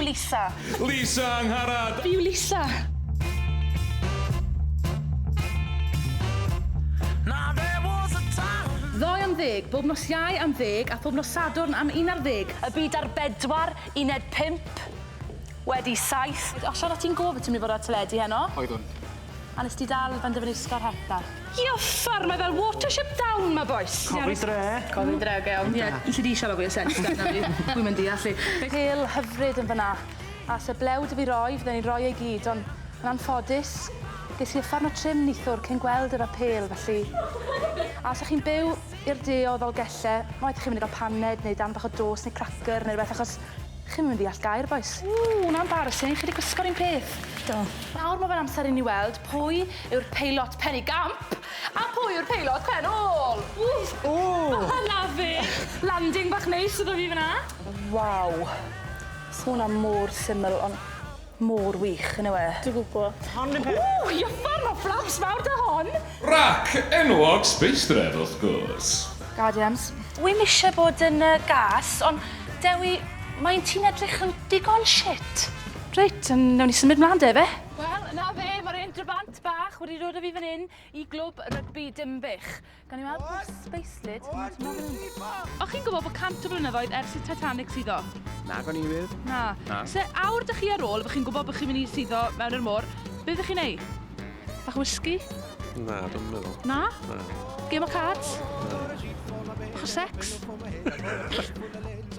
yw Lisa. Lisa Angharad. Fi yw Lisa. Ddoe am ddeg, bob nos Iau am ddeg a phob nos Sadwrn am un ar ddeg. Y byd ar bedwar, uned pump, wedi saith. Osian, o' ti'n gwybod bod ti'n mynd i fod ar teledu heno? Oeddwn. A nes di dal benderfynu wisgo'r het 'na? Uffar, mae fel Watership Down 'ma bois! Cofi dre! Cofi dre, go iawn. Ie, alli di siarad fwy o sens na fi. Dwi'm yn deall i. Pêl hyfryd yn fan'na. A 'se blew 'da fi roi, fydden i'n roi e i gyd, ond yn anffodus, ges i uffarn o trim nithwr cyn gweld yr apêl, felly... A os 'ych chi'n byw i'r de o Ddolgelle, waeth chi'n mynd i gael paned neu darn bach o dôst neu cracyr neu rywbeth, achos chi'm yn mynd i ddeall gair, bois. Ww, 'na'n embarrassing, chi 'di gwisgo'r un peth. Do. Nawr ma' fe'n amser i ni weld pwy yw'r peilot penigamp a pwy yw'r peilot pen ôl! Ww! Ww! 'Na fe! Landing bach neis iddo fi fan 'na. Waw. Sa hwnna mor syml ond mor wych yn yw e? Dwi gwbo. Hon yn peth. Ww! Uffar ma' fflaps mawr 'da hon! Rac enwog Space Tref wrth gwrs. Guardians. Wi'm isie bod yn yy gas ond Dewi mae'n ti'n edrych yn digon shit. Reit, yn newn ni symud mlan de ife? Wel, 'na fe, ma'r hen drabant bach wedi dod â fi fan 'yn i glwb rygbi Dinbych. Gawn ni weld mor sbeislyd O'ch chi'n gwybod bod 100 o flynyddoedd ers i'r Titanic suddo? Nag o'n i wir. Na. Na. Se awr 'dych chi ar ôl a bod chi'n gwybod bod chi'n mynd i suddo mewn i'r môr, be fyddech chi'n neud? Bach o whisky? Na, dwi'm yn meddwl. Na? Na. Game of cards? Na. Bach o sex?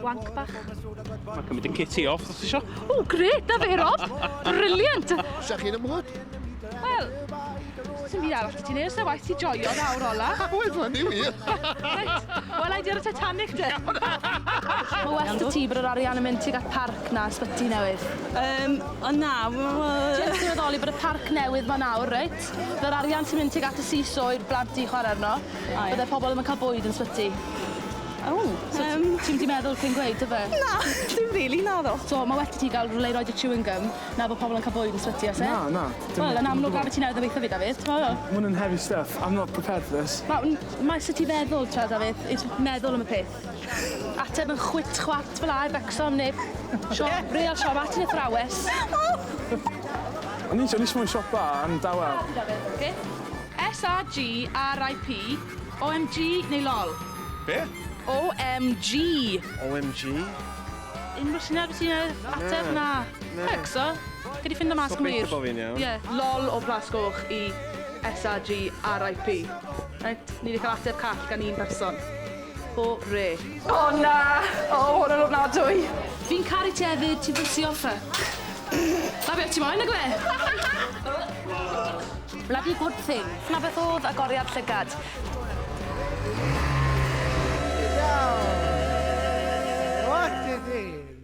Wank bach? Mae'n cymryd y kitty off os ti isio. O, grêt, 'na fe Rob! Brilliant! Sa chi'n ymwneud? Wel, Dim byd arall 'da ti neud os na waith ti joio'r awr ola. Wel, funny wir. Reit, wela i di ar y Titanic de. Mae well 'da ti bod yr arian yn mynd tuag at parc na ysbyty newydd. Yym, o na, Ti yn sylweddoli bod y parc newydd 'ma nawr, reit? Byddai'r arian sy'n mynd tuag at y seesaw i'r blant i chwarae arno, bydde pobl ddim yn cael bwyd yn ysbyty. O, So ti'n mynd i meddwl cyn gweud, do fe? Na, dim rili, naddo. So mae well 'da ti gael rhywle i roid y chewing gum na bod pobl yn cael bwyd yn ysbyty, oes e? Na, na. Wel, yn amlwg gafel ti newydd ddeutha fi, Dafydd, ti'n meddwl? Ma' hwn yn heavy stuff. I'm not prepared for this. Ma' mae sut i feddwl, tra, Dafydd, i meddwl am y peth. Ateb yn chwit chwat fel 'a i becso am neb. Siom, real siom, a ti'n athrawes. O'n i o'n i jyst moyn siopa yn dawel. Dafydd, oce? S-A-G-R-I-P, O-M-G neu lol? Be? O-M-G. OMG? Unrhyw syniad beth ti'n ateb? Na. Becso. Gei di ffindo mas yn wir. Gobeithio bo fi'n iawn. Ie. Lol o Plas Goch i S-A-G-R-I-P. Reit, ni wedi cael ateb call gan un person. Hwre. O na! O, hwn yn ofnadwy. Fi'n caru ti hefyd, ti'n ffansi fuck. Na beth ti moyn, nag yw e? Bloody good thing. Na beth oedd agoriad llygad. What it is?